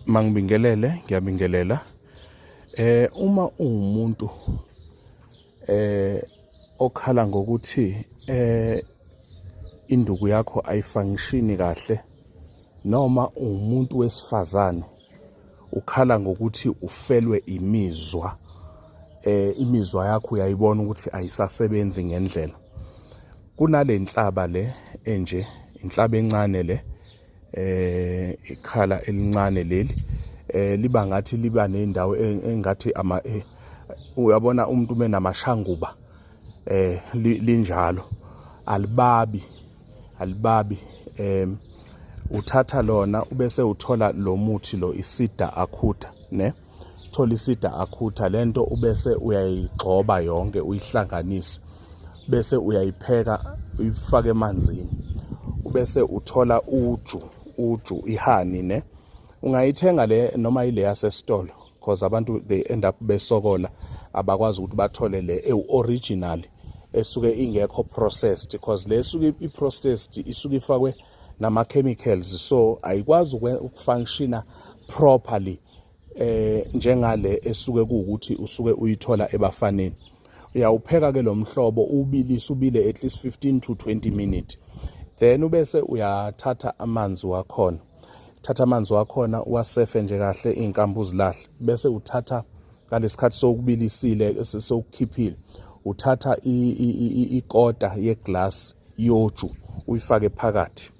Mangibingelele, ngiyabingelela. Uma uwumuntu okhala ngokuthi induku yakho ayifunctioni kahle noma uwumuntu wesifazane ukhala ngokuthi ufelwe imizwa, imizwa yakho uyayibona ukuthi ayisasebenzi ngendlela. Kunale nhlaba le enje, inhlaba encane le, ikhala elincane leli, liba ngathi liba nendawo engathi ama uyabona umuntu menamashanguba, linjalo, alibabi, alibabi. Uthatha lona ubese uthola lo muthi lo, isida akhutha ne, thola isida akhutha lento, ubese uyayigxoba yonke, uyihlanganise, bese uyayipheka, uyifake emanzini, ubese uthola uju, uju i-honey ne. Ungayithenga le noma ile yasesitolo, because abantu they end up besokola, abakwazi ukuthi bathole le ewu-original esuke ingekho processed, because le esuke i-processed isuke ifakwe nama-chemicals, so ayikwazi ukufunctiona properly njengale esuke kuwukuthi usuke uyithola ebafaneni. Uyawupheka ke lo mhlobo, ubilise, ubile at least 15 to 20 minutes, then ubese uyathatha amanzi wakhona, thatha amanzi wakhona, uwasefe nje kahle, iy'nkambu uzilahle, bese uthatha ngalesikhathi sokubilisile, sokukhiphile, uthatha ikota yeglass yoju, uyifake phakathi.